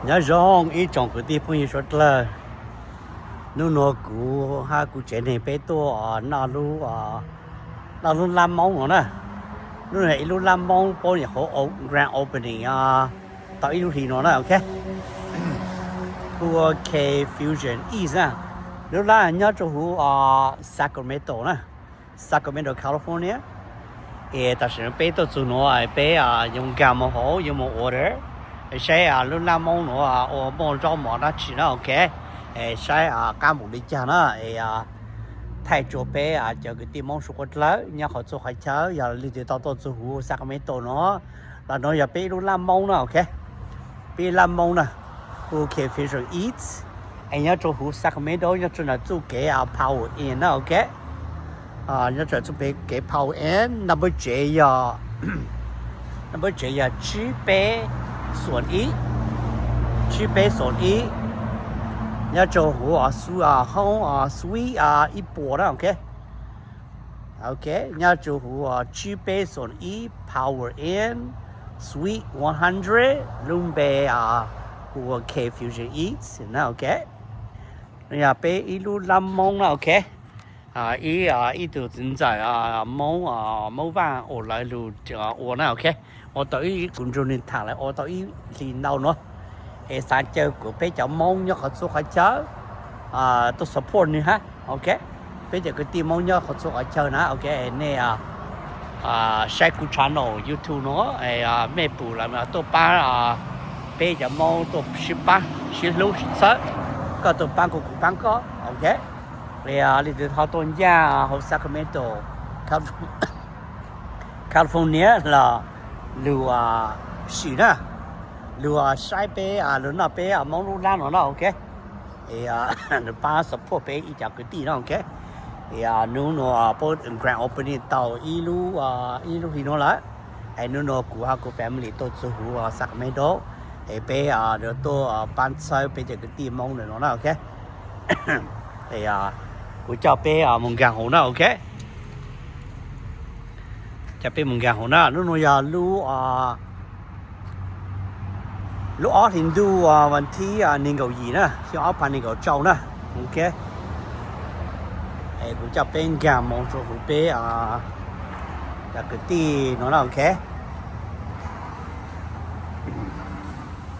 Nyob zoo ib tsoom kwv tij phooj ywg suav dlawg, hnub nuav kuv hab kuv tsev neeg peb tuaj noj lub, noj lub lab moob no na. Lub nuav ib lub lab moob puab nyuam qhuav grand opening tau ib lub hli no na, ok. Hu ua K Fusion Eats na. Lub lab nyob rua huv Sacramento na, Sacramento, California. Es tam sim no peb tuaj txug nuav peb yuav nkag moog hauv yuav moog order saib lub lab moob nuav ua muaj zaub mov dlaab tsi na, ok. Es saib qab npaum li caag na, es thaij tsua peb cov kwv tij Moob suav dlawg nyob qhov txhua qhov chaw, yog leej twg tau tuaj txug huv Sacramento no, los nuav yog peb ib lub lab moob na, ok. Peb lab moob na, hu K Fusion Eats, es nyob rua huv Sacramento, nyob rua ntawm txuj kev Power Inn na, ok. Nyob rua txuj kev Power Inn, number tsev yog, number tsev yog tsib peb xuam ib, tsib peb xuam ib, nyob rua huv hoob suite ib puas na, ok. Ok, nyob rua huv tsib peb xuam ib Power Inn, Suite one hundred, lub npe hu ua K Fusion Eats na, ok. Yog peb ib lub lab moob na, ok. Ib, ib tug txiv ntxawm Moob, Moob Vaaj ua lawv lug ua na, ok. Ua tau ib, kuv nrug nwg tham lawv ua tau ib hlis ntau nuav, es xaav caw kuas peb cov Moob nyob qhov txhua qhov chaw tuaj support nwg hab, ok. Peb cov kwv tij Moob nyob qhov txhua qhov chaw na, ok, nej saib kuv channel YouTube nuav, mej pum lawm tuaj paab peb cov Moob tuaj sib paab sib hlub sib txhawb, koj tuaj paab kuv kuv paab koj, ok. Leej twg ho tuaj ncaaj huv Sacramento, California los lug sim na, lug saib peb, lug noj peb Moob lub lab no na, ok. Es nws paab support peb ib cov kwv tij na, ok. Es nub nuav puab grand opening tau ib lub, ib lub hli nuav lawm. Es nub nuav kuv hab kuv family tuaj txug huv Sacramento, es peb tuaj paab txhawb peb cov kwv tij Moob ntawm no na, ok. Es kuv coj peb mus nkaag huv na, ok. Coj peb mus nkaag huv na, nub nuav yog lub, lub ob hlis ntuj vas thib neeg nkaum yim na, xyoo ob phav neeg nkaum rau na, ok. Es kuv coj peb nkaag mus rua huv peb cov kwv tij no na, ok.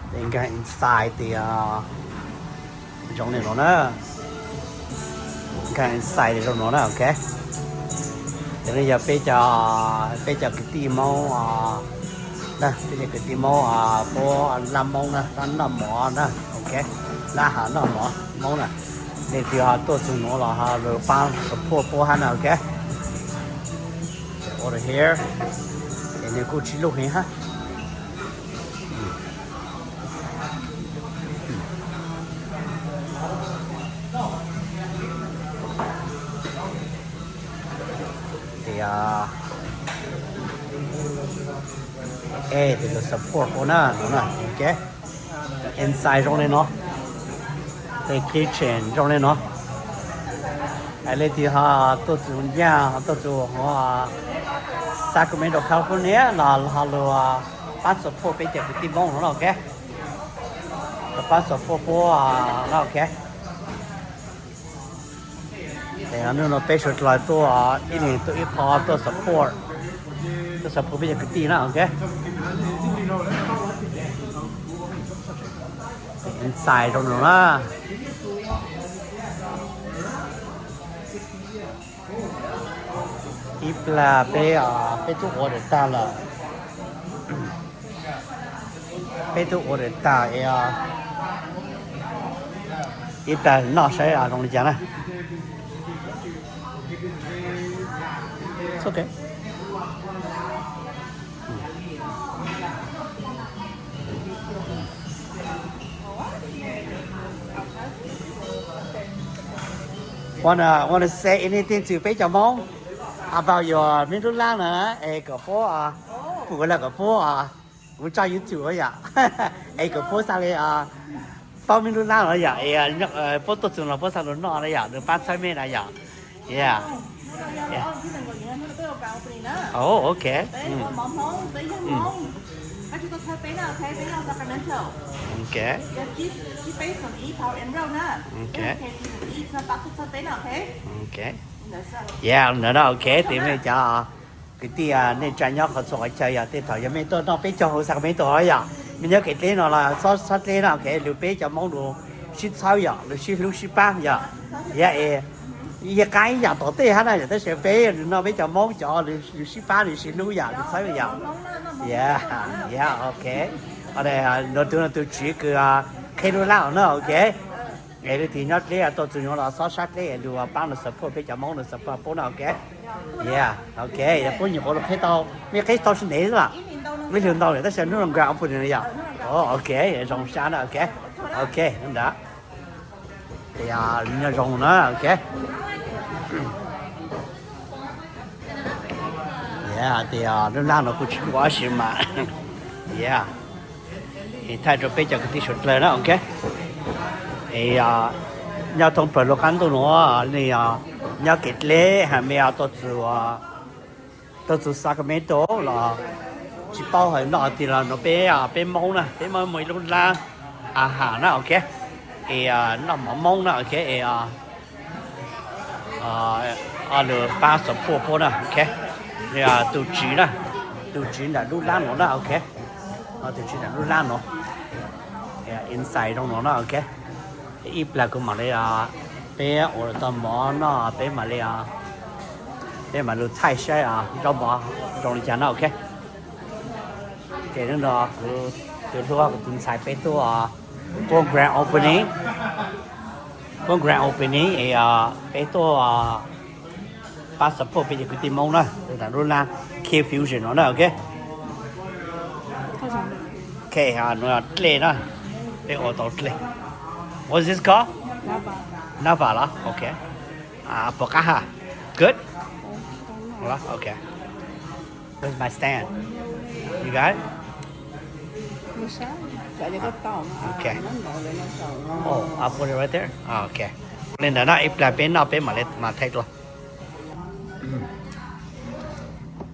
Peb nkaag inside tes zoo le nuav na. Nkaag inside zoo nuav na, ok. Cov no yog peb cov, peb cov kwv tij Moob, peb cov kwv tij Moob puab lab Moob na, paab noj mov na, ok. Lab hav noj mov Moob na. Leej twg ho tuaj txug nuav los ho lug paab support puab hab na, ok. Over here, es nws kuj tsis luj heev hab. Tes, es tes lug support puab na, nuav na, ok. Inside zoo le nuav, tes kitchen zoo le nuav. Es leej twg ho tuaj txug ncaaj, ho tuaj txug huv Sacramento, California los ho lug paab support peb cov kwv tij Moob no na, ok. Lug paab support puab na, ok. Tes nub nuav peb suav dlawg tuaj ib leeg tuaj ib qho tuaj support, tuaj support peb cov kwv tij na, ok. Inside zoo nuav na. Ib plag peb, peb tub order tag lawm. Peb tub order tag es ib plag noj saib zoo li cas na. It's okay. Wanna, wanna say anything to peb cov Moob about your middle line na, es kom puab, pum lawm kom puab, kuv tso YouTube yom, es kom puab xaa le paub middle line na yom, puab tuaj txug los puab xaa lug noj na yom, nws paab txhawb mej na yom. Yeah. Oh, ok. Peb tuaj txhawb peb na, ok, peb nyob Sacramento. Ok. Yog Chief, Chief Basin ib Power and Road na. Ok. Peb K T ib txhawb pab tuaj txhawb peb na, ok. Ok. Yeah, no na, ok, ces mej cov kwv tij, nej tsa nyob qhov txhua qhov chaw yog tej thaum yog mej tuaj noj peb caug hauv Sacramento yom, mej nyob kev dleb no los xob sab dleb na, ok, lug peb cov Moob lug sib txhawb yom, lug sib hlub sib pab yom. Yeah, es yog qaab ib yaam tom tej hab na yom, tab sis peb lug noj peb cov Moob cov lug sib pab lug sib hlub yom, lug txhawb yom. Yeah, yeah, ok. Nuav tug no tug tswv kws qheb lub lab no na, ok. Es leej twg nyob dleb tuaj txug nuav los xob sab dleb es lug paab lug support peb cov Moob lug support pub na, ok. Yeah, ok, yog puab nyuam qhuav lug qheb tau, mej qheb tau sib ntev xwb los? Ib lug ntau lawm tab sis hnub no grand opening yom. Ok, zoo sab na, ok. Ok, ntawd. Nyob zoo na, ok. Hais tias lub lab no kuj tsis muaj dab tsi mas, yeah, es thaij rau peb cov kwv tij suav dlawg na, ok. Es nyob thoob plawg lub qab ntuj nuav, nej nyob kev dleb hab mej tuaj txug, tuaj txug Sacramento los tsis paub hais noj tiag los no peb, peb Moob na, peb Moob muaj ib lub lab a has na, ok. Es noj mov Moob na, ok, es lug paab support pub na, ok. Tug tswv na, tug tswv ntawm lub lab nuav na, ok. Tug tswv ntawm lub lab nuav, inside zoo nuav na, ok. Ib plag kuv mam li, peb ua tau mov noj peb mam li, peb mam lug thaij saib zaub mov zoo li cas na, ok. Ces hnub no kuv tus hlub kuv tus ntxhais peb tuaj, puab grand opening, puab grand opening es peb tuaj paab support peb cov kwv tij Moob na, ntawm lub lab K Fusion no na, ok. Ok, nuav dlej na, peb ua tau dlej. What's this called? Nava los? Ok. Puas qab hab? Good? Okay. Where's my stand? You got it? Okay. Oh, I'll put it right there. Okay. Li ntawd na, ib plag peb noj peb mam li mas thaij dlua.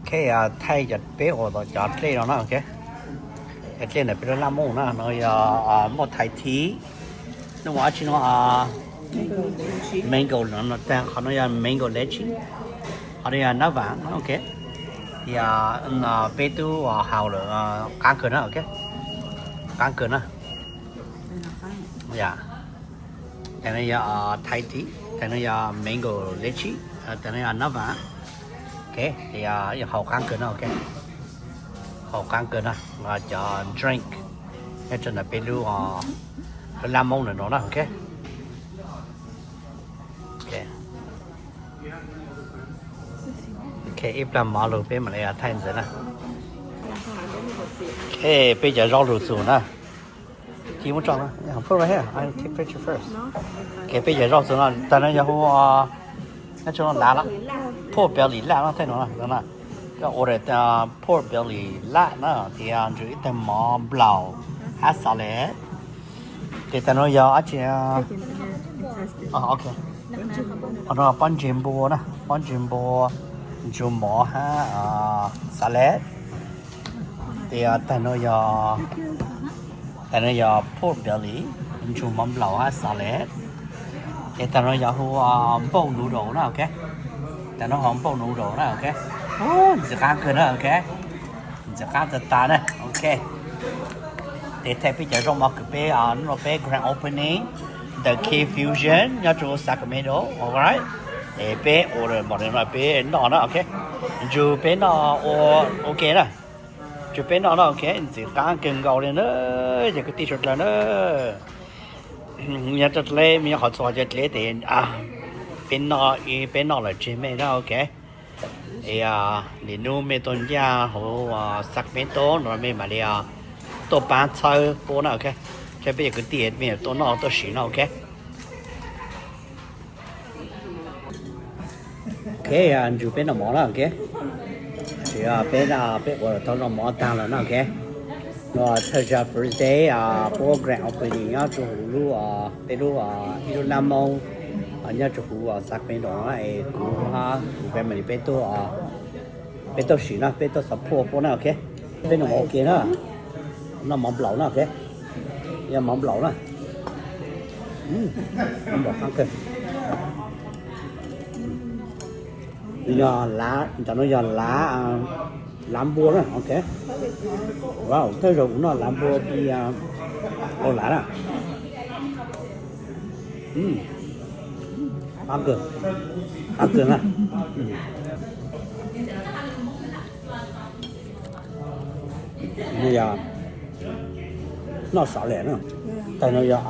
Ok, thaij cov peb ua tau cov dlej no na, ok. Cov dlej ntawm peb lub lab Moob na, no yog muaj thai tiv, no muaj dab tsi no, mango no, qhov no yog mango lychee, qhov no yog nab vam, ok. Yog peb tub haus lawm, qaab kawg na, ok. Qaab kawg na. Tag no yog thai tiv, tag no yog mango lychee, tag no yog nab vam. Ok, yog haus qaab kawg na, ok. Haus qaab kawg na, cov drink nyob rau ntawm peb lub, lub lab Moob ntawm no na, ok. Ok, ib plag mov lug peb mam li thaij ntxiv na. Ok, peb cov zaub lug txug na. Ci muab tso na, put right here, I take picture first. Ok, peb cov zaub txug no, tag no yog hu, nyob rau lav, pork belly lab no, thaij no na, koj order pork belly lab na, ces ntsug ib tag mov nplaum hab salad. Ces tag no yog dab tsi? Ok. Qhov no pob ntseg npua na, pob ntseg npua ntsug mov hab salad. Ces tag no yog, tag no yog pork belly ntsug mov nplaum hab salad. Ces tag no yog hu npauj noodle na, ok. Tag no hu npauj noodle na, ok. Ntxim qaab kawg na, ok. Ntxim qaab tag tag na, ok. Ces thaij peb cov zaub mov kws peb, no peb grand opening ntawm K Fusion nyob rau Sacramento, alright. Es peb ua mov no peb noj na, ok. Ntsug peb noj ua, ok na. Ntsug peb noj na, ok. Ntxim qaab kawg nkaus li na, cov kwv tij suav dlawg na. Nyob rau dleb, mej nyob qhov txhua qhov chaw dleb tes, peb noj, peb noj lawm tseg mej na, ok. Es nim nub mej tuaj ncaj huv Sacramento no mej mam li tuaj paab txhawb puab na, ok. Saib peb cov kwv tij mej tuaj noj tuaj siv no, ok. Ok, ntsug peb noj mov na, ok. Tsis, peb, peb ua tau noj mov taag lawm na, ok. No thawj zag Thursday, puab grand opening nyob rua huv lub, peb lub, ib lub lab Moob nyob rua huv Sacramento no, es kuv hab kuv family peb tuaj, peb tuaj siv na, peb tuaj support puab na, ok. Peb noj mov ua ke na. Noj mov nplaum na, ok. Yog mov nplaum na. Mov nplaum qab kawg. Nws yog lav, cov no yog lav, lav npua na, ok. Wow, tej zaum kuv noj lav npua ti, au lav na. Qab kawg, qab kawg na. Nws yog noj sav lem na. Tais no yog,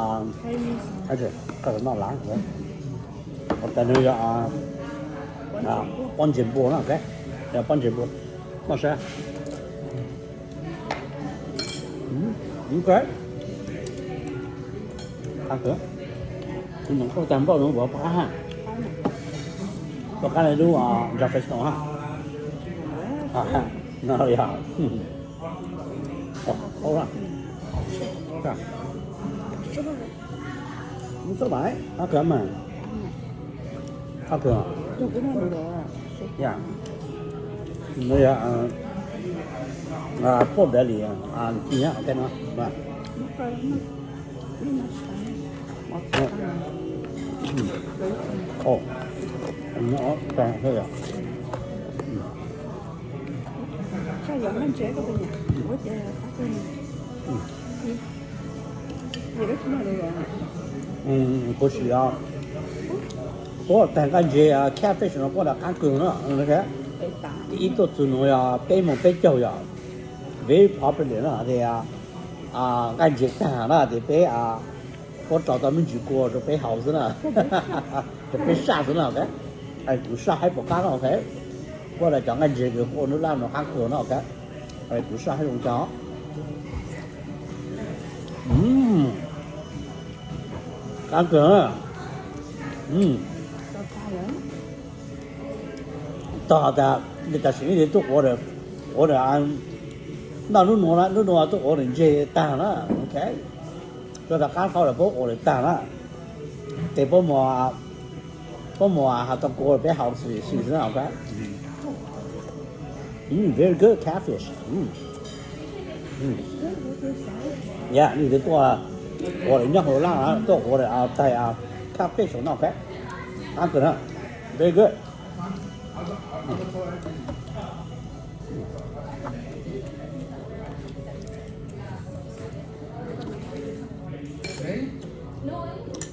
tais no yog pob ntseg npua na, ok. Yog pob ntseg npua. Noj sav. Ok. Qab kawg. Tus noo qauj tag npaum no puas qab ha? Puas qab li lub nrog fes no ha? No yog. Qab kawg mas. Qab kawg. No yog pork belly, ti nyob qab no. Kuv sim, kuv tag nqaij ntses catfish no kuv tias qab kawg no. Ib tuaj txug no yog peb moos peb caug yog very popular na, tias nqaij ntses tag na ces peb puab rau tau me ntsis kua rau peb haus xwb na, rau peb saj xwb na, ok. Kuv saj saib puas qab no, ok. Kuv tias cov nqaij ntses kws ua nub laj no qab kawg no, ok. Kuv saj saib zoo cas. Qab kawg. Tog tas, tam sim no tuaj quav, quav, noj lub nuav, lub nuav tuaj quav ntses tag na, ok. Tsuas tas qab hau lawm puab quav lawm tag na. Ces puab mus, puab mus has tau kua peb haus xwb na, ok. Very good catfish. Yeah, nej twb tuaj quav lawm nyob hauv laj, tuaj quav lawm tais catfish no, ok. Qab kawg na. Very good.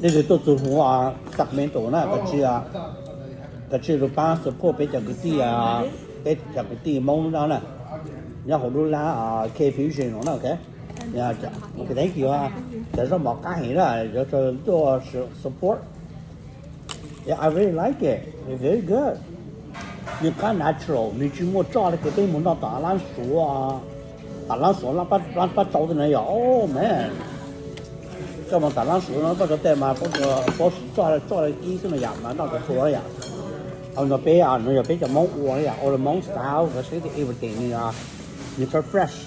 Nej twb tuaj txug huv Sacramento na, koj tsi lug paab support peb cov kwv tij, peb cov kwv tij Moob lub dab na, nyob hauv lub lab K Fusion no na, ok. Thank you. Cov zaub mov qab heev na, yuav tuaj support. Yeah, I really like it. It's very good. Nws qab natural, nws tsis muaj tsoj li kws peb mus noj tom lab Suav, tom lab Suav lab Paj Tsau tej no yom. Oh man, koj mus tom lab Suav no Paj Tsau tej mas puab siv tsoj, tsoj kib xwb no yom, mas noj tau txhua yom. Ho no peb, no yog peb cov Moob ua yom, ua Moob style, everything nws fresh,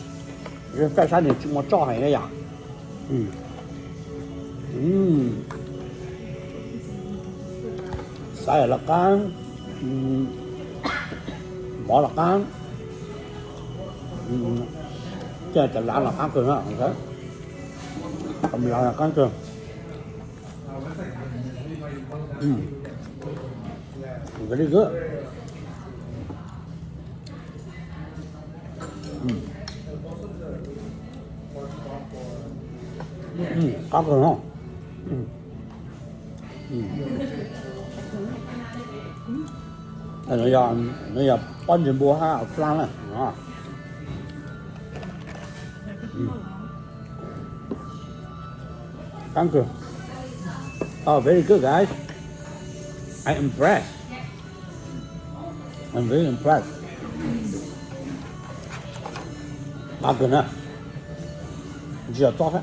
fresh sab, nws tsis muaj tsoj heev na yom. Xav los qab, mov los qab, cov lav los qab kawg na, qab kawg. Very good. Qab kawg no. No yog pob ntseg npua hab flan na. Thank you. Oh, very good, guys. I'm impressed. I'm very impressed. Qab kawg na. Ntsis hov txob,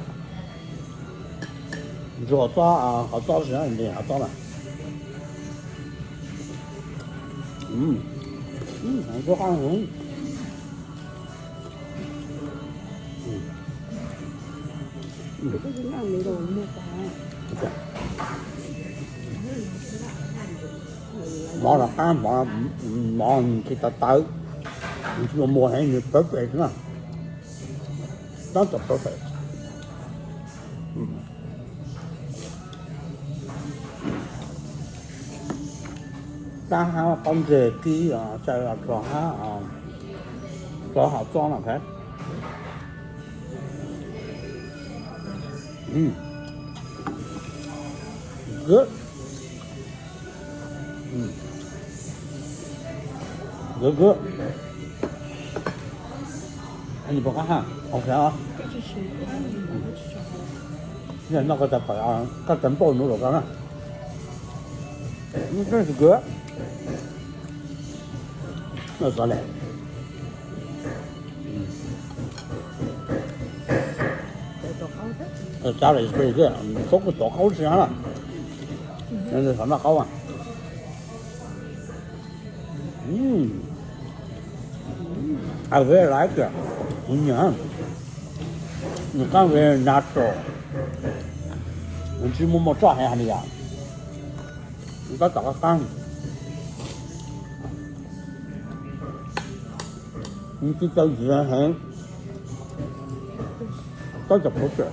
ntsis hov txob, hov txob, ntsis hov txob na. Mov los qab, mov tsis tawv tawv, tsis muaj muag heev, nws perfect na. Tab tom tau fais. Dab hab qaub ntseg kib, tsa dlov hab, dlov hom txob no. Good. Good, good. Nws puas qab ha? Ok os. Noj koj tsa phom, koj tsa npauj nuv lawm koj na. This is good. Noj xov le. Salad is pretty good. Txhob koj tov qaub tsi na. Xov noj qaub. I very like it. Kuv nyiam. Nws qab very natural. Nws tsis muaj muaj txoj heev hais li yom. Nws tab tom qab qab. Nws tsis tau ntxiv heev. Tab tom pov tseg.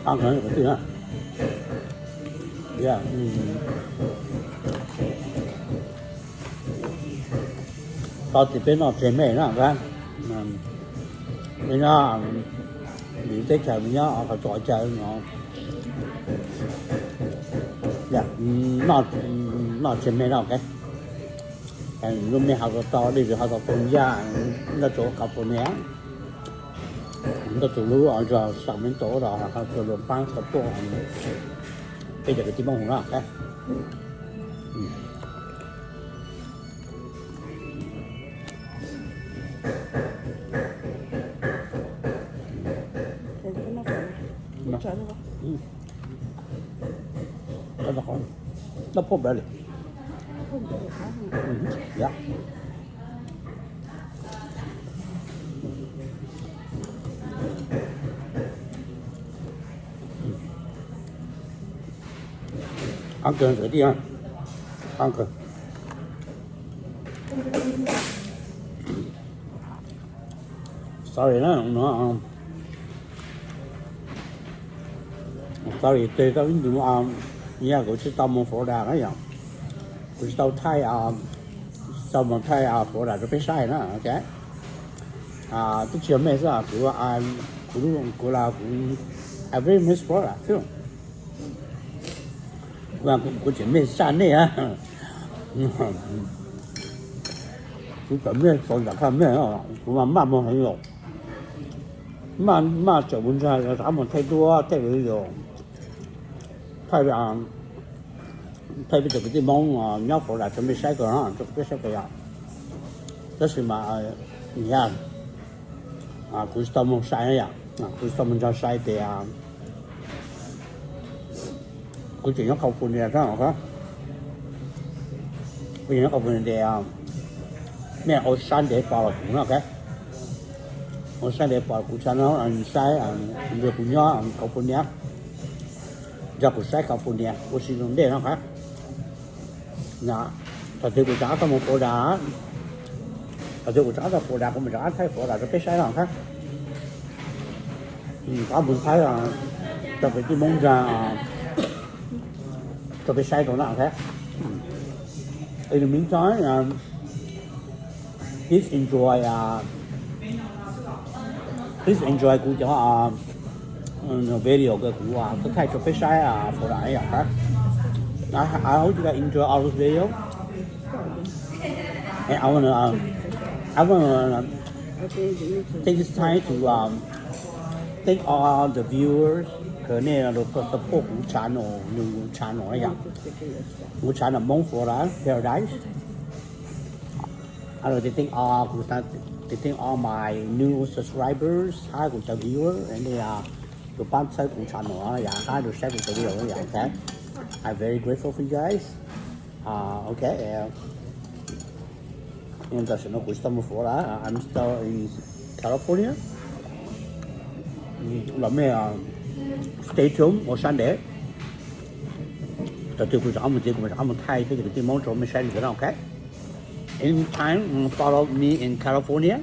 Qab heev kwv tij na. Yeah, tos txiv peb noj tseg me na. Peb nyob lwm teb chaws, nyob qhov txhua chaw no, noj tseg me na. Lub me has tau tau, dej zog has tau tau ncaj, nrog rau California, nrog rau lub zos Sacramento los has rau Los Angeles, peb cov kwv tij Hmoob hauv no. Not poor, barely. Yeah. Qab kawg kwv tij, qab kawg. Sorry na, no, sorry, tes tau ib ntus, yog kuv tsis tau mus Florida na yom, kuv tsis tau thaij, tsis tau mus thaij Florida rau peb saib na, ok. Twb tsis yog me xwb, kuv, kuv, kuv los kuv, I very miss Florida too. Kuv tseem miss tshaj nej. Kuv tseem miss Florida tshaj nej, kuv mas maj mus heev lawm. Maj, maj tseem mus nrog rov qab mus thaij duab, thaij video, thaij, thaij peb cov kwv tij Hmoob nyob Florida rau peb saib kawg, rau peb saib kawg yom. Tab sis mas, kuv tsis tau mus saib yom, kuv tsis tau mus nrog saib tes, kuv tseem nyob California thiab. Kuv tseem nyob California, nej ua saib ntev pom los kuv no, ua saib ntev pom kuv channel, saib nrog kuv nyob California, nrog kuv saib California ua si zoo ntej no. Thaum twg kuv rov qab tau mus Florida, thaum twg kuv rov qab tau Florida kuv mam rov qab thaij Florida rau peb saib no thiab. Rov qab mus thaij cov kwv tij Hmoob ntag, rau peb saib rau na thiab. In the meantime, please enjoy, please enjoy kuv cov video, kuv thaij rau peb saib Florida yom. I hope you guys enjoy all those videos. And I wanna, um, I wanna take this time to, um, thank all the viewers, cov nej los support kuv channel, nws kuv channel yom. Kuv channel Hmoob Florida Paradise. I would like to thank all, to thank all my new subscribers, hab kuv cov viewers, and they are Tus pab txhawb kuv channel no yom, hab tus saib kuv tus video no yom, ok. I'm very grateful for you guys. Ok, tam sim no kuv tsis tau mus Florida, I'm still in California. Los mej stay tuned ua sab ntev. Thaum twg kuv rov qab mus tid kuv mam rov qab mus thaij peb cov kwv tij Hmoob rau mej saib li ntawd na, ok. Anytime, follow me in California.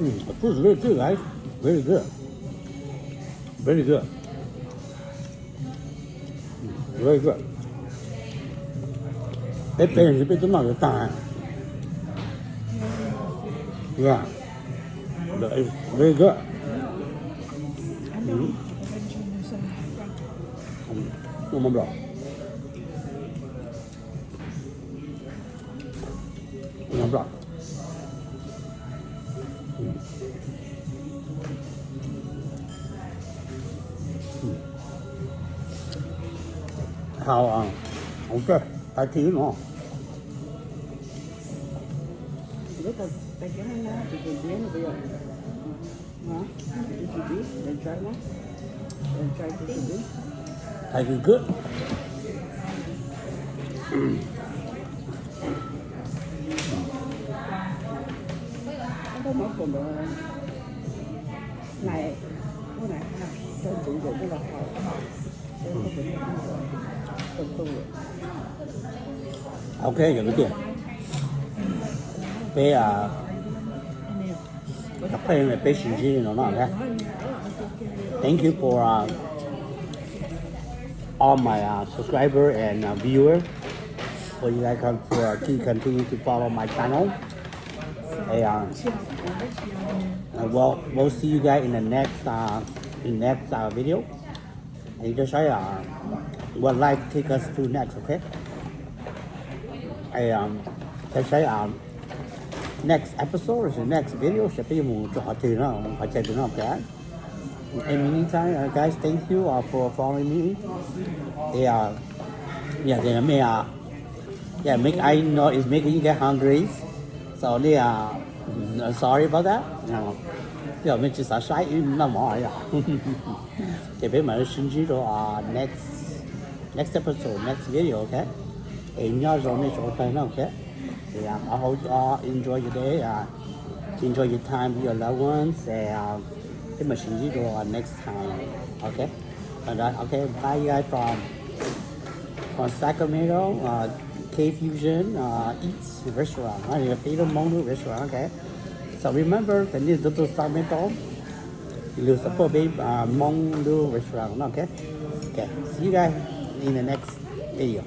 Mm, the food is really good, guys. Really good. Really good. Very good. Peb peb peb tub noj yuav tag. Yeah. That is very good. Mm. Mm, bro. Hau, ua cas tais thib no. Tais thib good. Ok, cov kwv tij, peb, peb sib ntsib no no. Thank you for all my subscriber and viewer, for you guys come for keep continue to follow my channel. And we'll we'll see you guys in the next uh in next uh video. And you just say uh what life take us to next, okay? And um, just say um next episode or the next video, sẽ peb yuav mus rau qhov twg no, mus qhov chaw twg no, okay? In the meantime, uh, guys, thank you uh, for following me. Yeah, yeah, then I mean, uh, yeah, make I know it's making you get hungry. So yeah, uh, sorry about that. Yeah, mej tsis xav saib ib noj mov yom. Ces peb mam li sib ntsib rau uh, next next episode, next video, okay? Es nyob zoo nej tsoom phooj ywg na, okay? Yeah, I hope you all enjoy your day, uh, enjoy your time with your loved ones, and uh, peb mam sib ntsib rau uh, next time, okay? Alright, okay, bye you guys from from Sacramento, uh, K Fusion uh, Eats Restaurant, uh, Peter Mong Restaurant, okay? So remember, the new Doctor Sacramento, you support me, uh, Mong Restaurant, okay? Okay, see you guys in the next video.